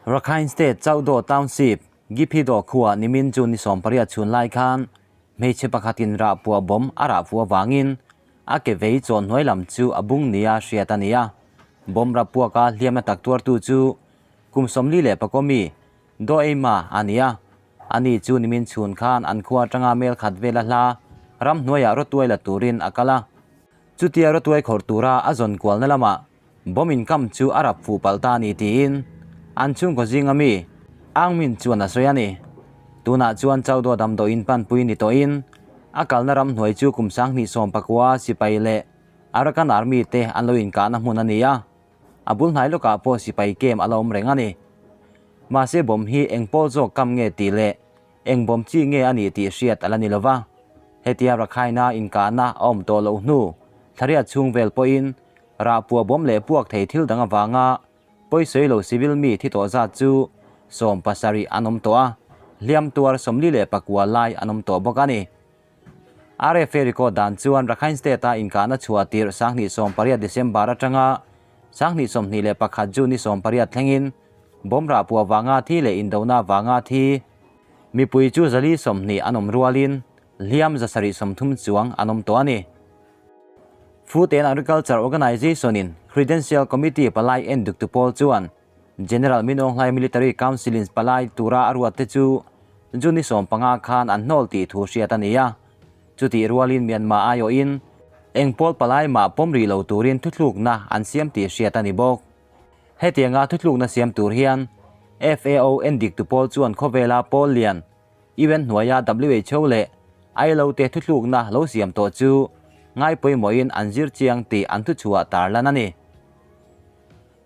Rakhine State Chaudaw Township, Giphidaw khuaa nimin chu ni 18 chhun lai khan hmeichhe pakhatin rah puah bawm a rah fuh avangin a ke vei chawn hnuai lam chu a bung nia hriat a ni a. Bawm rah puaka hliamna tak tuartu chu kum 44 mi Doeima a ni a. Ani chu nimin chhun khan an khua atanga mel khat vela hla ramhnuaiah rawtuai la turin a kal a. Chutia rawtuai khawrh tura a zawn kualna lamah Bomb inkam chu a rap fuh palh ta a ni tiin an chhungkaw zinga mi Aung Min chuan a sawi a ni. Tunah chuan Chaudaw damdawiin panpui ni tawhin a kalna ramhnuai chu kum 2019 sipai leh Arakan Army te an lo inkahna hmun a ni a, a bul hnai lawkah pawh sipai kem a la awm reng a ni. Mahse bomb hi eng pawl zawk kam nge tih leh eng bomb chi nge a nih tih hriat a la ni lova, hetia Rakhine-a inkahna a awm tawh loh hnu thlariat chhung vel pawhin Rah puah bawm leh puak thei thil dang avanga pawisawi lo civil mi thi tawh zat chu 17 an awm tawh a, hliam tuar 49 lai an awm tawh bawk a ni. RFA record dan chuan Rakhine State-a inkahna chhuah tirh 2018 December atanga 2021 June ni 18 thlengin bomb rah puah vanga thi leh indona vanga thi mipui chu 420 an awm rualin hliam 730 chuang an awm tawh a ni. Food and Agriculture Organization in Credential Committee palai en duktu pawl chuan General Min Aung Hlaing Military Council in palai tura a ruat te chu June ni 15 khan an hnawl tih thu hriat a ni a. Chutih rualin Myanmar aiawhin eng pawl palai mah pawm rih lo turin thuthlukna an siam tih hriat a ni bawk. Hetianga thuthlukna siam tur hian FAO en diktu pawl chuan khawvela pawl lian UN hnuaia WHO leh ILO te thuthlukna lo siam tawh chu ngai pawimawhin an zir chiang tih an thuchhuah tarlan a ni.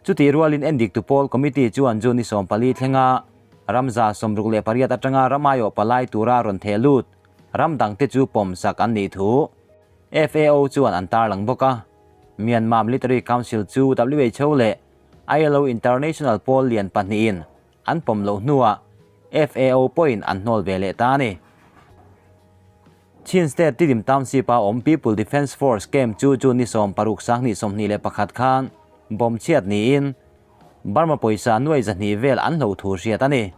Chutih rualin endiktu pawl committee chuan June ni 14 thlenga ramza 68 atanga ramaiawh palai tura rawn theh lut ram dangte chu pawm sak an nih thu FAO chuan an tarlang bawk a. Myanmar Military Council chu WHO leh ILO International pawl lian pahnihin an pawm loh hnuah FAO pawhin an hnawl ve leh ta a ni. Chin State Tidim Township-a awm People Defence Force camp chu June ni 16 2021 khan bomb chhiat niin Burma pawisa nuai 200 vel an hloh thu hriat a ni.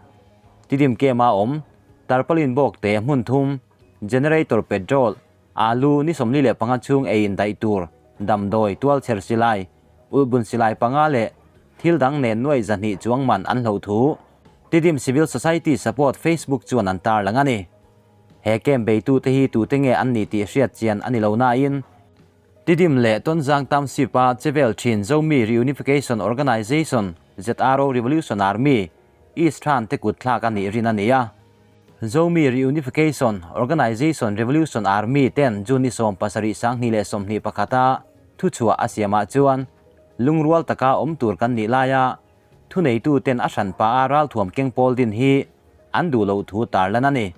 Tidim camp-a awm tarpaulin bawk te hmun thum, generator petrol, alu ni 45 chhung ei in daih tur, damdawi, tualchher silai, ulhbun silai panga leh thil dang nen nuai 200 chuang man an hloh thu Tidim Civil Society Support Facebook chuan an tarlang a ni. He camp beitu te hi tute nge an ni tih hriat chian a ni lo nain, Tidim leh Tonzang Township-a chevel thin Zomi Reunification Organization, ZRO Revolution Army, East Than te kut thlak a nih rin a ni a. Zomi Reunification Organization Revolution Army ten June ni 17 2021-a thuchhuah a siamah chuan lungrual taka awm tur kan nih laia thuneitu ten a hran pa a ralthuam keng pawl din hi an duh loh thu tarlan a ni.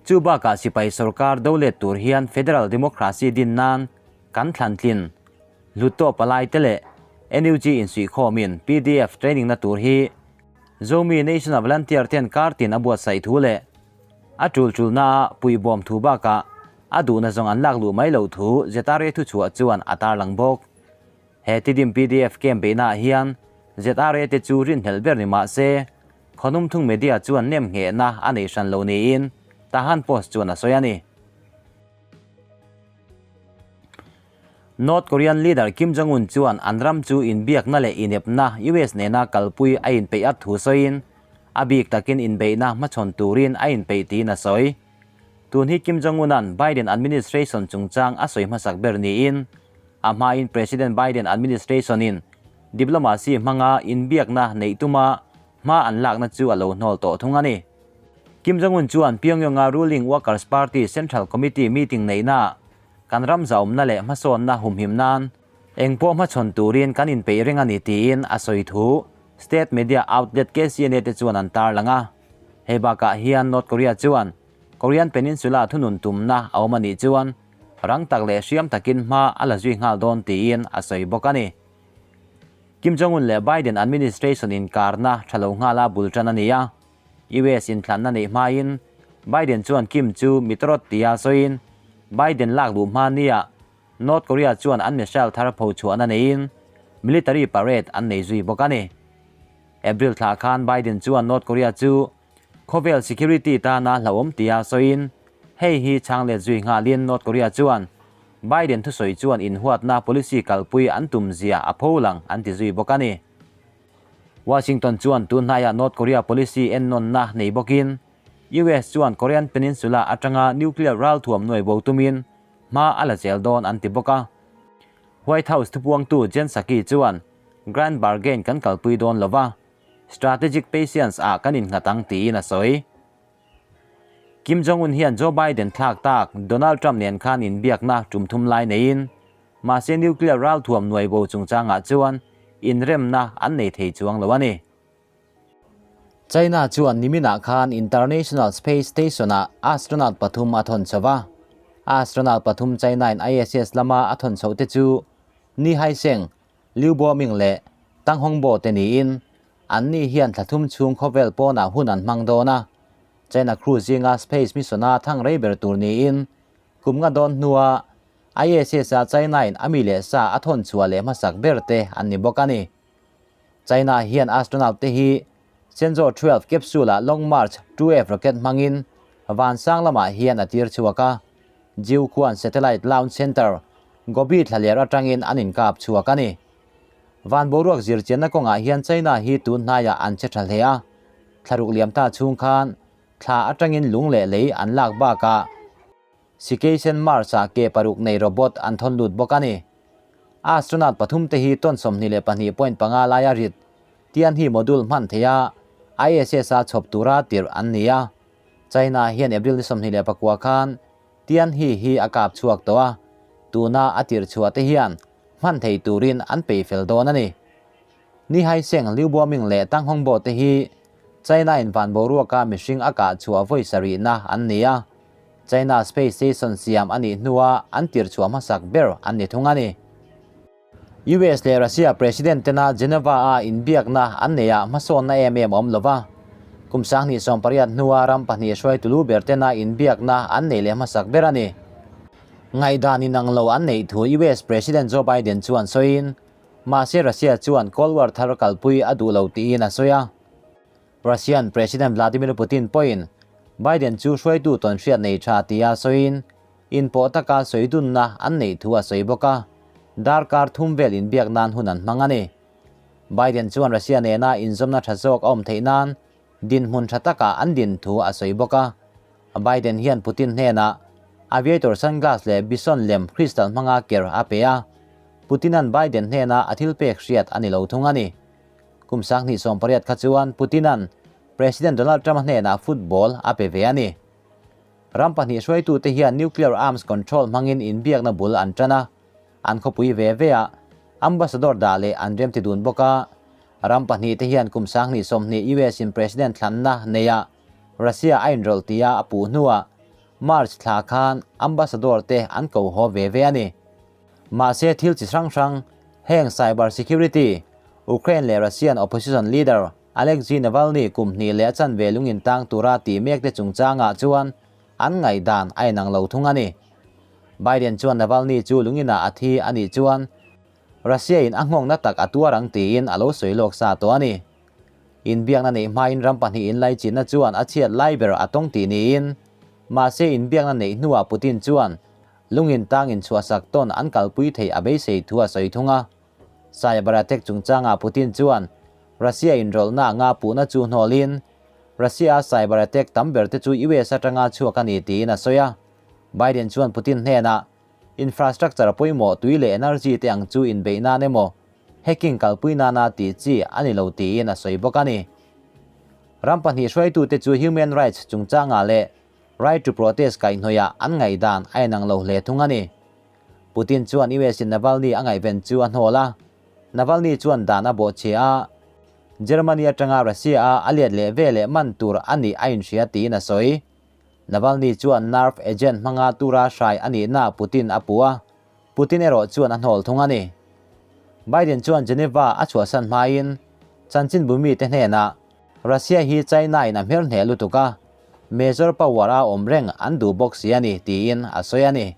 Chu bakah sipai sorkar do let tur hian Federal Democracy din nan kan thlan tlin Hluttaw palai te leh NUG insuihkhawmin PDF training na tur hi Zomi National Volunteer ten kar tin a buatsaih thu leh a tul tulna a puibawm thu bakah a duhna zawng an lak luh mai loh thu ZRA thuchhuah chuan a tarlang bawk. He Tidim PDF camp beihnaah hian ZRA te chu rinhlelh ber ni mah se Khawnum thung media chuan nem nghehna a nei hran lo niin Tahan Post chuan a sawi a ni. North Korean leader Kim Jong-un chuan an ram chu inbiakna leh inepna US nena kalpui a inpeih at thu sawiin a bik takin inbeihna hmachhawn turin a inpeih tiin a sawi. Tun hi Kim Jong-un-a'n Biden administration chungchang a sawi hmasak ber niin a hmain President Biden administration-in diplomacy hmanga inbiakna neih tuma hma an lakna chu a lo hnawl tawh thung a ni. Kim Jong-un chuan Pyongyang-a ruling Workers' Party Central Committee meeting neihnaah kan ram zaumna leh hmasawnna humhim nan engpawh hmachhawn turin kan inpeih reng a ni tiin a sawi thu state media outlet KCNA te chuan an tarlang a. Hei bakah hian North Korea chuan Korean Peninsula thunun tumna a awm a nih chuan rang tak leh hriam takin hma a la zui nghal dawn tiin a sawi bawk a ni. Kim Jong-un leh Biden administration inkarna tha lo nghala bul tan a ni a. US inthlanna neih hmain Biden chuan Kim chu mitrot tia sawiin Biden lak luh hma nia North Korea chuan an missile thar pho chhuahna neiin military parade an nei zui bawk a ni. April thla khan Biden chuan North Korea chu khawvel security tana hlauhawm tia sawiin hei hi chhang let zui nghalin North Korea chuan Biden thusawi chuan inhuatna policy kalpui an tum zia a pho lang an ti zui bawk a ni. Washington chuan tun hnaiah North Korea policy ennawnna nei bawkin US chuan Korean Peninsula atanga nuclear ralthuam nuai bo tumin hma a la zel dawn an ti bawk a. White House thupuangtu Jen Psaki chuan Grand Bargain kan kalpui dawn lo va, strategic patience ah kan innghat ang tiin a sawi. Kim Jong Un hian Joe Biden thlak tak Donald Trump nen khan inbiakna tum thum lai neiin, mahse nuclear ralthuam nuai bo chungchangah chuan inremna an nei thei chuang lo a ni. China chuan niminah khan International Space Station-ah astronaut pathum a thawn chho va. Astronaut pathum China-in ISS lama a thawn chhoh te chu Ni Haisheng, Liu Boming leh Tang Hongbo te niin anni hian thla thum chhung khawvel pawnah hun an hmang dawn a. China crew zinga space mission-a thang rei ber tur niin kum nga dawn hnua ISS-a China-in a mi leh sa a thawn chhuah leh hmasak ber te an ni bawk a ni. China hian astronaut te hi Shenzhou 12 capsule-ah Long March 2F rocket hmangin vansang lamah hian a tir chhuak a, Jiuquan Satellite Launch Center, Gobi thlaler atangin an inkap chhuak a ni. Van boruak zirchianna kawngah hian China hi tun hnaiah an che tha hle a, thlaruk liam ta chhung khan thla atangin lung leh lei an lak bakah Sikeisen Mars-ah ke paruk nei robot an thawn lut bawk a ni. Astronaut pathum te hi ton 22.5 laia rit Tianhe module hman theih a, ISS-a chhawp tura tirh an ni a. China hian April ni 29 khan Tianhe hi a kap chhuak tawh a, tuna a tirh chhuah te hian hman thei turin an pei fel dawn a ni. Ni Haisheng, Liu Boming leh Tang Hongbo te hi China-in van boruaka mihring a kah chhuah vawi sarihna an ni a, China Space Station siam a nih hnua an tirh chhuah hmasak ber an ni thung a ni. US leh Russia President tena Geneva-a inbiakna an neihah hmasawnna em em a awm lo va. Kum 2018 hnua ram pahnih hruaitu lu ber tena inbiakna an neih leh hmasak ber a ni. Ngaihdan inang lo an neih thu US President Joe Biden chuan sawiin, mahse Russia chuan Cold War thar kalpui a duh lo tiin a sawi a. Russian President Vladimir Putin pawhin Biden chu hruaitu tawnhriat nei tha tia sawiin, inpawh taka sawi dunna an neih thu a sawi bawk a, darkar thum vel inbiak nan hun an hmang a ni. Biden chuan Russia nena inzawmna tha zawk a awm theih nan dinhmun tha takah an din thu a sawi bawk a. Biden hian Putin hnenah aviator sunglass leh bison lem crystal hmanga ker a pe a, Putin-a'n Biden hnena a thil pek hriat a ni lo thung a ni. Kum 2018 kha chuan Putin-a'n President Donald Trump-a hnenah football a pe ve a ni. Ram pahnih hruaitute hian nuclear arms control hmangin inbiakna bul an tan a, an khawpui ve ve a, ambassador dah leh an remti dun bawk a. Ram pahnih te hian kum 2020 US-in President thlanna neia Russia a inrawlh tia a puh hnuah March thla khan ambassador te an ko haw ve ve a ni. Mahse thil chi hrang hrang, heng cyber security, Ukraine leh Russian opposition leader Alexei Navalny kum hnih leh a chanve lungin tang tura tih mek te chungchangah chuan an ngaihdan a inang lo thung a ni. Biden chuan Navalny chu lunginah a thi a nih chuan Russia in a nghawngna tak a tuar ang tiin a lo sawi lawk sa tawh a ni. Inbiakna neih hmain ram pahnih inlaichinna chuan a chhiat lai ber a tawng tih niin, mahse inbiakna neih hnuah Putin chuan Lungin tangin chhuahsak tawn an kalpui theih a beisei thu a sawi thung a. Cyber attack chungchangah Putin chuan Russia inrawlhna anga puhna chu hnawlin, Russia-a cyber attack tam ber te chu US atanga chhuak a ni tiin a sawi a. Biden chuan Putin hnenah infrastructure pawimawh tui leh energy te ang chu inbeih nan emaw hacking kalpui nana tih chi a ni lo tiin a sawi bawk a ni. Ram pahnih hruaitute chu human rights chungchangah leh Right to protest kaihhnawihah an ngaihdan a inang lo hle thung a ni. Putin chuan US in Navalny a ngaihven chu a hnawl a, Navalny chuan dan a bawhchhia a, Germany atanga Russia a a let leh ve leh man tur a nih a inhria tiin a sawi. Navalny chuan nerve agent hmanga tura hrai a nihna Putin a puh a, Putin erawh chuan a hnawl thung a ni. Biden chuan Geneva a chhuahsan hmain chanchinbu mite hnenah Russia hi China in a hmer hneh lutuk a, major power a awm reng an duh bawk si a ni tiin a sawi a ni.